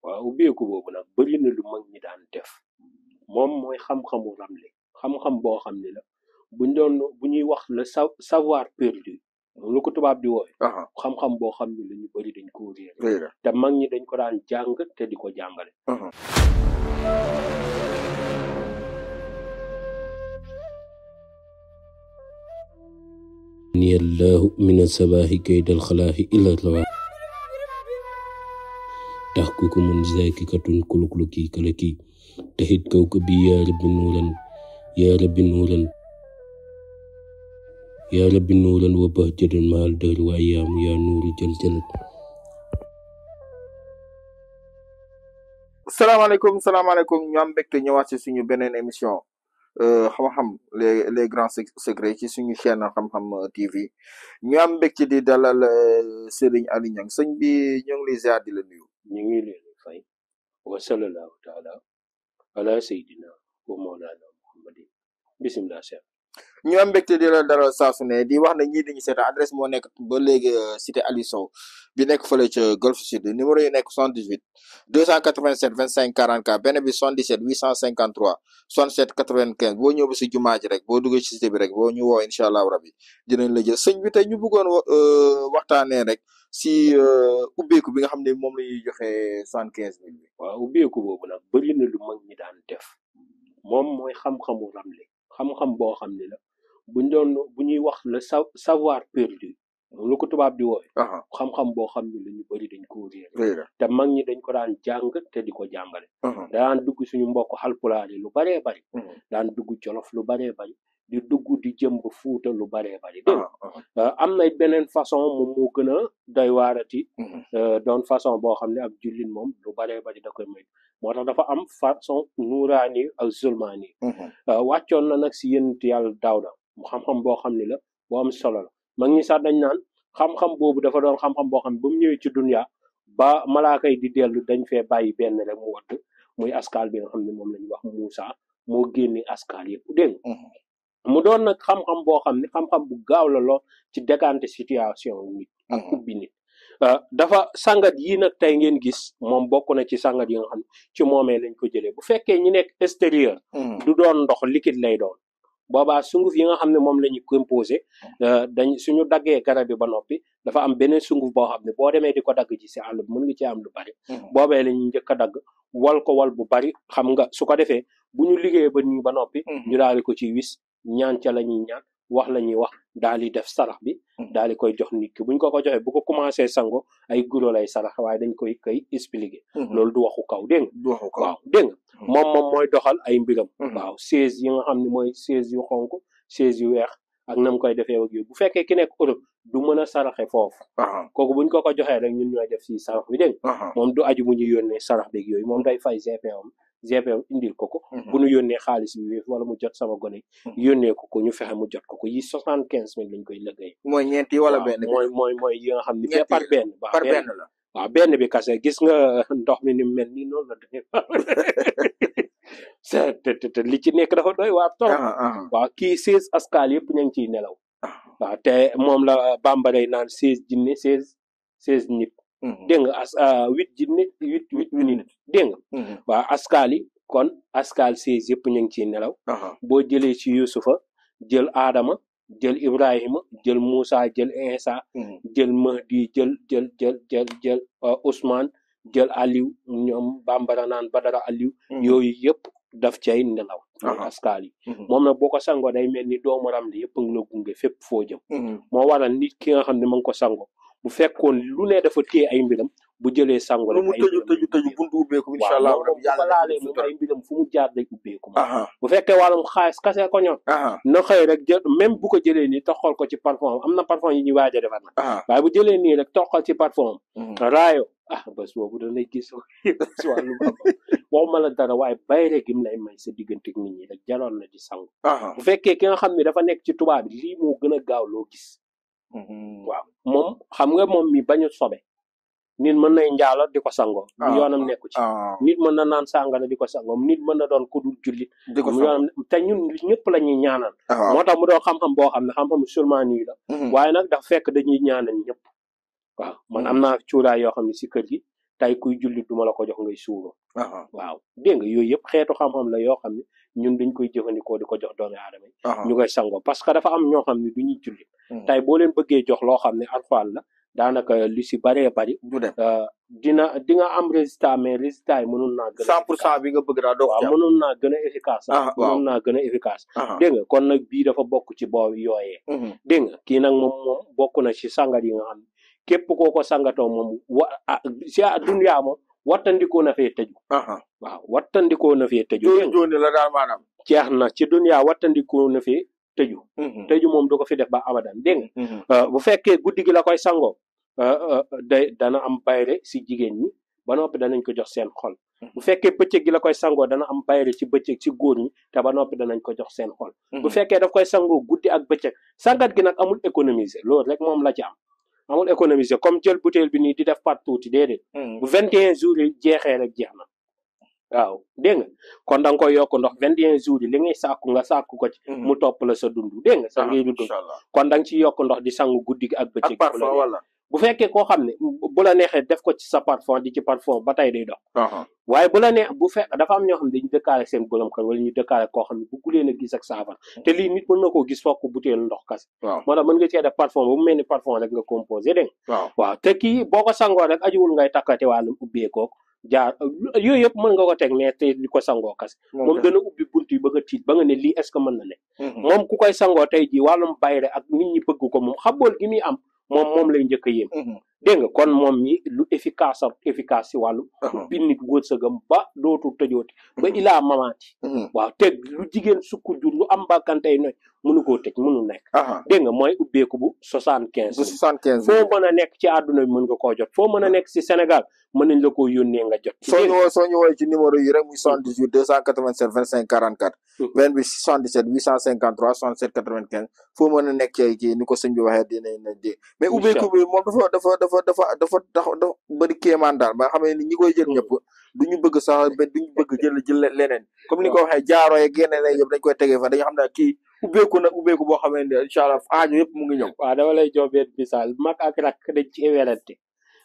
waaw ubbeeku boobu nag bëri na lu mag ñi daan def moom mooy xam-xamu ramle xam-xam boo xam ne la bu ñuy wax le savoir perdu lu ko tubaab di woowe xam-xam boo xam ne la ñu bëri dañ ko réer te mag ñi dañ ko daan jàng te di ko jàngale ni allahu min asabaahi kaydal xalaahi ila rawa tahkukumun zakikatun kulukluki kalaki tahit kawkabi ya rabbi nuuran wa bahjatan mahal dahri wa ayyaamu ya nuuri jaljalat. salaamaaleykum ñu am mbégte ñëwaat ci suñu beneen émission xam-xam les grands secrets ci suñu chaîne xam-xam TV ñu am mbégte di dalal Serigne Aly Niang sëñ bi ñu ngi lay ziar di la nuyu. ñu ngi leen di fay wa sallallahu taala ala sayyidina wa mawlana muhammadin bismillah. ñu am mbégte di la dalal saa su ne di wax ne ñii dañu seeta adresse moo nekk ba léegi cité Aliou Sow bi nekk fële ca Golf Sud numéro yi nekk 78 287 25 44 benn bi 77 853 67 95 boo ñëw ba si jumaa ji rek boo duggee ci cité bi rek boo ñu woo incha allahu rabi dinañ la jël sëñ bi tey ñu bëggoon waxtaanee rek si ubbeeku bi nga xam ne moom la ñuy joxe 75 000 bi. waaw ubbeeku boobu nag bëri na lu mag ñi daan def moom mooy xam-xamu ramle xam-xam boo xam ne la bu ñuy wax le savoir perdu lu ko tubaab di woowe xam-xam boo xam ne la ñu bëri dañ ko réer te mag ñi dañ ko daan jàng te di ko jàngale daan dugg suñu mbokk xalpulaar yi lu baree bari daan dugg jolof lu baree bari di dugg di jëmb fuuta lu baree bari dégg am na beneen façon moom moo gën a doy waarati doon façon boo xam ne ab jullit moom lu baree bari da koy may moo tax dafa am façon nuuraani ak zulmaani wàccoon na nag si yonent yàlla Daawda mu xam-xam boo xam ne la boo am solo la mag ñi sax dañ naan xam-xam boobu dafa doon xam-xam boo xam ne ba mu ñëwee ci dunya ba malaaka yi di dellu dañ fee bàyyi benn rek mu watt muy askal bi nga xam ne moom la ñuy wax Muusa moo génne askal yëpp dégg mu doon nag xam-xam boo xam ne xam-xam bu gaaw la lool ci décanté situation nit ak ubbi nit dafa sangat yi nag tey ngeen gis moom bokk na ci sangat yi nga xam ne ci moomee lañ ko jëlee bu fekkee ñi nekk extérieur du doon ndox liquide lay doon boobaa sunguf yi nga xam ne moom la ñu composé suñu daggee garab yi ba noppi dafa am beneen sunguf boo xam ne boo demee di ko dagg ci si àll bi mën nga ci am lu bari boobee la ñuy njëkk a dagg wal ko wal bu bari xam nga su ko defee bu ñu liggéeyee ba nii ba noppi ñu daal di ko ci wis ñaan ca la ñuy ñaan wax la ñuy wax daal di def sarax bi daal di koy jox nit ki buñ ko joxee bu ko commencé sango ay guro lay sarax waaye dañ koy expliquer loolu du waxu kaw dégg nga waaw dégg nga moom mooy doxal ay mbiram waaw 16 yi nga xam ne mooy 16 yu xonk 16 yu weex ak nam koy defee ak yooyu bu fekkee ki nekk Europe du mën a saraxe foofu kooku buñ ko joxee rek ñun ñooy def si sarax bi dégg nga moom du aju mu ñu yónnee sarax beeg yooyu moom day fay GPM indil ko bu ñu yónnee xaalis bi wala mu jot sama gone yónnee ko ñu fexe mu jot ko yi 75 000 lañ koy liggéey mooy ñeenti wala benn mooy yi nga xam ne fee par benn la waaw benn bi kase gis nga ndox mi ni mel nii noonu la demee te li ci nekk dafa doy waa trop waaw kii 16 askal yëpp ña ngi ciy nelaw waaw te moom la bambara naan 16 jinne 16 nit dégg nga 8 jinne 8 nit dégg nga waaw askal yi kon askal 16 yëpp ñu ngi ciy nelaw boo jëlee ci Yusufa jël Adama jël Ibrahima jël Moussa jël Insa jël Mahdi jël Ousmane jël Aliou ñoom bambara naan Badara Aliou yooyu yëpp daf cay nelaw askal yi moom nag boo ko sangoo day mel ni doomu ram li yëpp a ngi la gunge fépp foo jëm moo waral nit ki nga xam ne ma ngi ko sango bu fekkoon lu ne dafa téye ay mbiram bu jëlee sango rek ay tëju buntu ubbeeku incha allah yàlla laalee moom ay mbiram fu mu jaar day ubbeeku bu fekkee wàllum xaalis kase ko ñor na xëy rek jël même bu ko jëlee nii toxal ko ci parfum am na parfum yi ñuy waaj a defar nag waaye bu jëlee nii rek toxal ci parfum raayo bés boobu danay gis si wàllu waxuma la dara waaye bayre gi mu lay may sa diggante nit ñi rek jaroon na di sangu bu fekkee ki nga xam ne dafa nekk ci tubaab bi lii moo gën a gaaw loo gis waaw moom xam nga moom mi bañu sobe nit mën nay njaalo di ko sangoo yoonam nekku ci nit mën na naan sàngara di ko sangoo nit mën na doon ku dul jullit yoonam te ñun ñëpp la ñuy ñaanal moo tax mu doon xam-xam boo xam ne xam-xam sulmaan yi la waaye nag dafa fekk dañuy ñaanal ñëpp waaw man am naa cuuraay yoo xam ne si kër gi tey kuy julli duma la ko jox ngay suuro waaw dégg nga yooyu yëpp xeetu xam-xam la yoo xam ne ñun dañ koy jëfandikoo di ko jox doomi aadama yi ñu koy sangoo parce que dafa am ñoo xam ne du ñuy julli tey boo leen bëggee jox loo xam ne alxuraan la daanaka lu si bëree bëri di nga am résultat mais résultat yi mënul naa gën a 100% bi nga bëgg daa doog waaw mënul naa gën a efficace mënul naa gën a efficace dégg nga kon nag bii dafa bokk ci boobu yooyee dégg nga kii nag moom bokk na ci sangat yi nga xam ne képp koo ko sangatoo moom si dunyaa moom wattandikoo na fee tëju waaw wattandikoo na fee tëju jooni la daal maanaam jeex na ci dunyaa wattandikoo na fee tëju tëju moom du ko fi def ba abadan dégg nga bu fekkee guddi gi la koy sangoo dana am bayre si jigéen ñi ba noppi danañ ko jox seen xol bu fekkee bëccëg gi la koy sangoo dana am bayre ci bëccëg ci góor ñi te ba noppi danañ ko jox seen xol bu fekkee daf koy sangoo guddi ak bëccëg sangat gi nag amul économiser loolu rek moom la ci am amul économiser comme jël butéel bi nii di def pat tuuti déedéet bu 21 jours yi jeexee rek jeex na waaw dégg nga kon da nga koy yokk ndox 21 jours yi li ngay sàkku nga sàkku ko ci mu topp la sa dund dégg nga sa ngay dund kon da nga ciy yokk ndox di sangu guddi gi ak bëccëg bu fekkee koo xam ne bu la neexee def ko ci sa parfum di ci parfum ba tey day dox waaye bu la neex bu fekk dafa am ñoo xam ne dañu dëkkaale seen borom kër wala ñu dëkkaale koo xam ne bu gulee na gis ak saafara te lii nit mën na koo gis fokk butéelu ndox kase moo tax mën nga cee def parfum ba mu mel ni parfum rek nga composé dégg nga waaw te kii boo ko sangoo rek ajuwul ngay takkate wàllum ubbeekoo jaar yooyu yëpp mën nga ko teg mais te di ko sangoo kase moom dana ubbi bunt yi ba nga tiit ba nga ne lii est ce que mën na ne moom ku koy sangoo tey ji wàllum bayre ak nit ñi bëgg ko moom xabool gi muy am moom lay njëkk a yéem dégg nga kon moom ñi lu efficace si wàllu bi nit wërsëgam ba dootul tëjooti ba ilaa mamaati waaw teg lu jigéen sukk jur lu am bàkkantey noy mënu koo tëj mënu nekk dégg nga mooy ubbeeku bu 75 foo mën a nekk ci àdduna bi mën nga koo jot foo mën a nekk si Sénégal mën nañ la koo yónnee nga jot soo ñu woowee ci numéro yi rek muy 78 287 25 44 benn bi 77 853 67 95 foo mën a nekk ci ni ko sëñ bi waxee dinañ la dégg mais ubbeeku bi moom dafa bëri kéemaan daal ba xam ne ni ñi koy jël ñëpp duñu bëgg sax duñu bëgg jël leneen comme ni ko waxee jaaro yeeg yeneen yëpp dañ koy tegee fa dañu xam ne kii ubbeeku nag ubbeeku boo xamee ne incha allah aajo yëpp mu ngi ñëw waaw dama lay jox benn misaal mag ak rakk dañ ci werante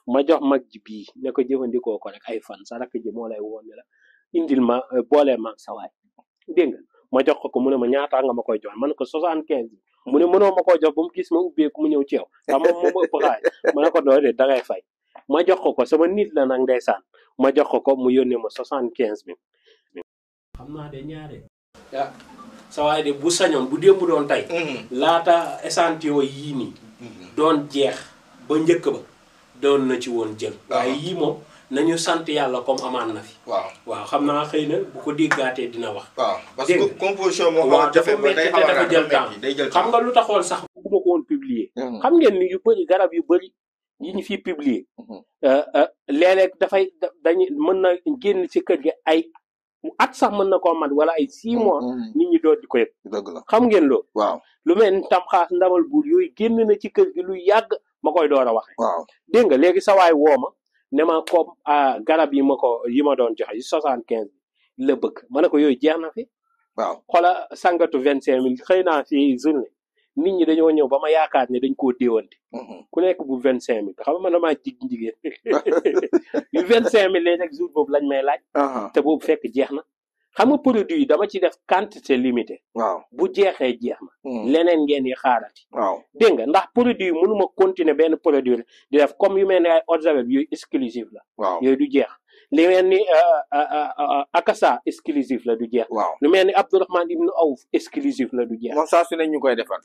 ma jox mag ji bii ne ko jëfandikoo ko rek ay fan sa rakk ji moo lay woon ne la indil ma boolee maag sa waay dégg nga ma jox ko mu ne ma ñaata nga ma koy jox ma ne ko 75 mu ne mënoo ma koo jox ba mu gis ma ubbeeku mu ñëw ci yow xam moom ëpp xaay ma ne ko doo de da ngay fay ma jox ko sama nit la nag ndeysaan ma jox ko mu yónnee ma 75 bi xam naa de ñaare sa waay de bu sañoon bu démb doon tey laata échantillon yii nii doon jeex ba njëkk ba doon na ci woon jël waaye yii moom nañu sant yàlla comme amaan na fi waaw xam naa xëy na bu ko déggaatee dina wax parce que composition moo waaw dafa métti te dafa jël temps xam nga lu taxoon sax bugguma ko woon publier xam ngeen ni yu bëri garab yu bëri yi ñu fi publier léeg-léeg dafay dañu mën na génn ci kër gi ay at sax mën na koo mat wala ay 6 mois nit ñi doon di ko yëg xam ngeen loolu waaw lu mel ni tam xaas ndamal buur yooyu génn na ci kër gi lu yàgg ma koy door a waxe dégg nga léegi sa waay woo ma ne ma comme garab yi ma doon joxe yi 75 la bëgg ma ne ko yooyu jeex na fi xoola sangatu 25 000 xëy naa fi journée nit ñi dañoo ñëw ba ma yaakaar ne dañ koo déewante ku nekk bu 25 000 xam nga man damaa jigéen yu 25 000 léegi rek jour boobu lañ may laaj te boobu fekk jeex na xam nga produit yi dama ci def quantité limitée bu jeexee jeex na leneen ngeen yi xaarati dégg nga ndax produit yi mënuma continuer benn produit di def comme yu mel ni ay eau de javel yooyu exclusif la yooyu du jeex li mel ni akasa exclusif la du jeex lu mel ni Abdourahmane ibnu Awf exclusif la du jeex moom saa su ne ñu koy defal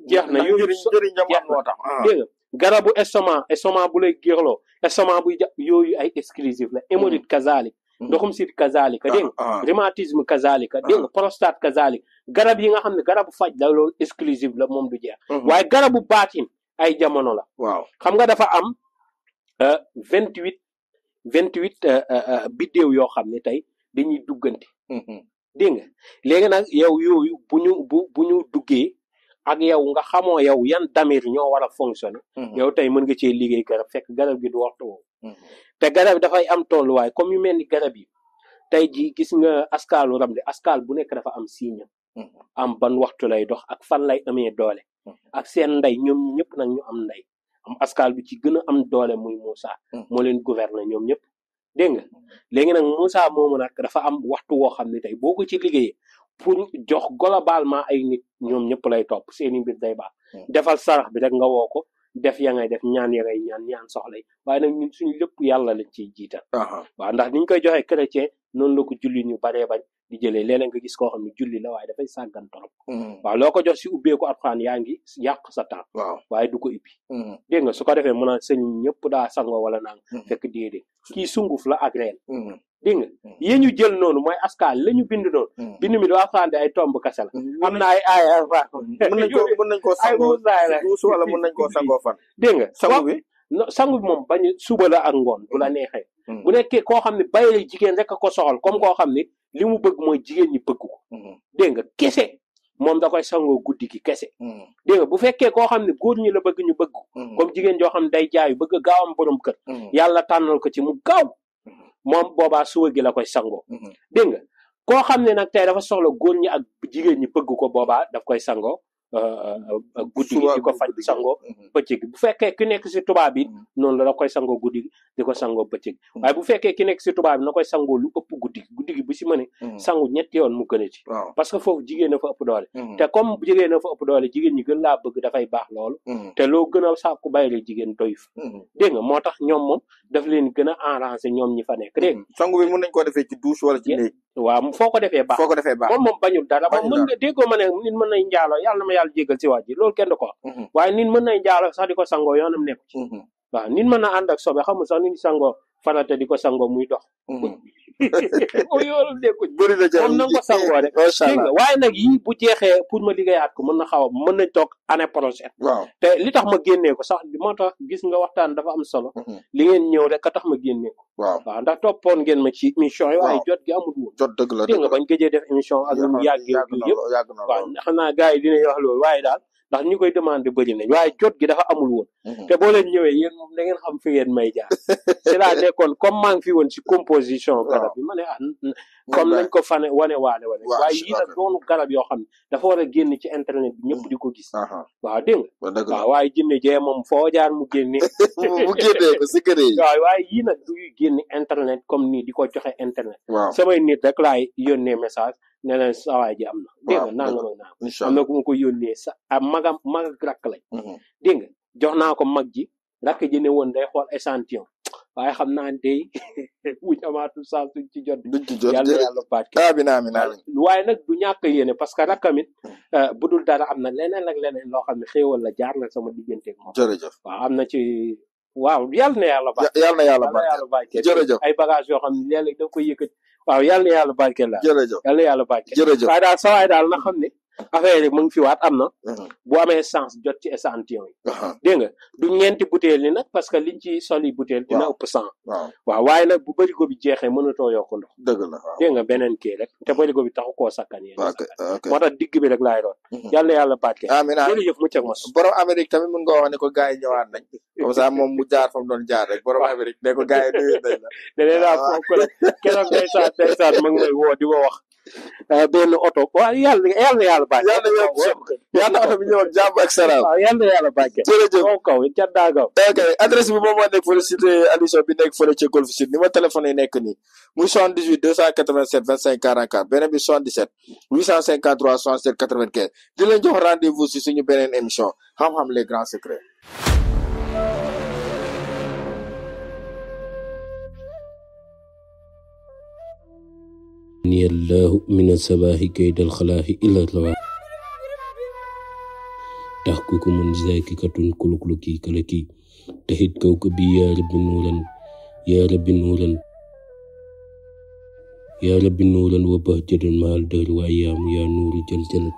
jeex na yooyu njëriñ moo tax dégg nga garabu estomac bu lay géexloo estomac buy jàpp yooyu ay exclusif la hémorroïde kazalik ndoxum sit kazalika dégg nga rhumatisme kazalika dégg nga prostate kazalika garab yi nga xam ne garabu faj la loolu exclusif la moom du jeex waaye garabu baatin ay jamono la xam nga dafa am 28 biddéew yoo xam ne tey dañuy duggante dégg nga léegi nag yow yooyu bu ñu duggee ak yow nga xamoo yow yan damir ñoo war a fonctionner yow tey mën nga cee liggéey garab fekk garab gi du waxtu woowu te garab dafay am tolluwaay comme yu mel ni garab yi tey ji gis nga askalu ramli askal bu nekk dafa am signe am ban waxtu lay dox ak fan lay amee doole ak seen ndey ñoom ñi ñëpp nag ñu am ndey am askal bi ci gën a am doole muy Moussa moo leen gouverner ñoom ñëpp dégg nga léegi nag Moussa moomu nag dafa am waxtu woo xam ne tey boo ko ci liggéeyee pour jox globalement ay nit ñoom ñëpp lay topp seeni mbir day baax defal sarax bi rek nga woo ko def ya ngay def ñaan ya ngay ñaan soxla yi waaye nag ñun suñu lépp yàlla lañ ciy jiital waaw ndax niñ koy joxee chrétien noonu la ko julli ñu baree bañ di jëlee léeg-léeg nga gis koo xam ne julli la waaye dafay sàggan torop waaw loo ko jox si ubbeeku alxuraan yaa ngi yàq sa temps waaye du ko ibbi dégg nga su ko defee mën a sëñ ñëpp daa sango wala nang fekk déedéet kii sunguf la ak reen dégg nga yéen ñu jël noonu mooy askal la ñu bind noonu bind mi du alxuraan de ay tomb kase la am na ay mën nañ koo sangoo duus wala mën nañ koo sangoo fan dégg nga sangu bi moom bañ suba la ak ngoon bu la neexee bu nekkee koo xam ne bàyyi jigéen rek a ko soxal comme koo xam ne li mu bëgg mooy jigéen ñi bëgg ko dégg nga kese moom da koy sangoo guddi gi kese dégg nga bu fekkee koo xam ne góor ñi la bëgg ñu bëgg ko comme jigéen joo xam ne day jaayu bëgg gaaw am borom kër yàlla tànnal ko ci mu gaaw moom boobaa suba gi la koy sangoo dégg nga koo xam ne nag tey dafa soxla góor ñi ak jigéen ñi bëgg ko boobaa daf koy sangoo guddi gi di ko faj sangoo bëccëg gi bu fekkee ki nekk si tubaab bi noonu la da koy sangoo guddi gi di ko sangoo bëccëg waaye bu fekkee ki nekk si tubaab bi na koy sangoo lu ëpp guddi gi bu si mëne sangu ñetti yoon mu gën a ci parce que foofu jigéen a fa ëpp doole te comme jigéen a fa ëpp doole jigéen ñi gën laa bëgg dafay baax loolu te loo gën a sàkku bàyyile jigéen doyuf dégg nga moo tax ñoom moom daf leen gën a arrangé ñoom ñi fa nekk dégg nga sangu bi mën nañ koo defee ci douche wala ci néeg waaw foo ko defee baax moom bañul dara moom mën nga déggoo ma ne nit mën nay njaaloo yàlla na ma yàlla jégal si waaj ji loolu kenn du ko waaye nit mën nay njaaloo sax di ko sangoo yoonam nekku ci waaw nit mën na ànd ak sobe xamul sax nit sangoo farata di ko sangoo muy dox yoolu nekku bëri na moom na nga ko sangoo de dégg nga waaye nag yii bu jeexee pour ma liggéeyaat ko mën na xaw a mën nañ toog année prochaine te li tax ma génnee ko sax moo tax gis nga waxtaan dafa am solo li ngeen ñëw rek ka tax ma génnee ko waaw ndax toppoon ngeen ma ci émission yi waaye jot gi amul woon jot dëgg la dégg nga bañ gëjee def émission ak lu yàggee yëpp waaw xam naa gars yi dinañ wax loolu waaye daal ndax ñu koy demandé bëri nañ waaye jot gi dafa amul woon te boo leen ñëwee yéen moom da ngeen xam fi ngeen may jaar c'est la nekkoon comme maa ngi fi woon si composition garab bi ma ne comme nañ ko wane waaye yii nag doonu garab yoo xam ne dafa war a génn ci internet bi ñëpp di ko gis waaw dégg nga waaw waaye jinne jee moom foo jaar mu génne mu génnee ko si kër yi waaw waaye yii nag du génn internet comme nii di ko joxe internet samay nit rek laay yónnee message ne leen sawaay ji am na dégg nga nangam ak nangam am na ku ma ko yónnee sa mag ak rakk lañ dégg nga jox naa ko mag ji rakk ji ne woon day xool échantillon waaye xam naa ne tey wuñ amaatul saa suñ ci jot yàlla yàlla baat amiin waaye nag du ñàkk yéene parce que rakkamit bu dul dara am na leneen ak leneen loo xam ne xéewal la jaar na sama digganteeg moom jërëjëf waaw am na ci waaw yàlla na yàlla barke jërëjëf ay bagage yoo xam ne léeg-léeg da koy yëkkati waaw yàlla na yàlla barke la jërëjëf yàlla na yàlla barke jërëjëf waaye daal sawaay daal na xam ne affaire yi mu ngi fi waat am na bu amee chance jot ci échantillon yi dégg nga du ñeenti butéel ni nag parce que liñ ci soli butéel dina ëpp 100 waaw waaye nag bu bërigo bi jeexee mënatoo yokk ndox dëgg la dégg nga beneen kii rek te bërigo bi taxu koo sakkan yéen moo tax digg bi rek laay root yàlla na yàlla barke amiin jërëjëf mu ceg mos borom Amérique tamit mën nga wax ne ko gars yi ñëwaat nañ comme ça moom mu jaar fa mu doon jaar rek borom Amérique ne ko gars yi nuyu nañ la danee naa fonk rek keroog ndeysaan ma ngi may woo di ma wax benn oto waaw yàlla bàyyi yàlla oto bi ñëw ak jàmm ak salaam waaw yàlla bàyyi jërëjëf kaw caddaa gaw ok adresse bi moom moo nekk fële cité Aliou Sow bi nekk fële ca Golf Sud ni ma téléphone yi nekk nii muy 78 287 25 44 beneen bi 77 853 67 95 di leen jox rendez-vous si suñu beneen émission xam-xam les grands secrets ni allahu min asabahi kaydal xalaahi illa rawa tahkukumun zakikatun kulukluki kalaki tahit kawkabi ya rabbi nuuran ya rabbi nuuran wa bahjadan mahal dahri wa ayyaamu ya nuuru jaljalat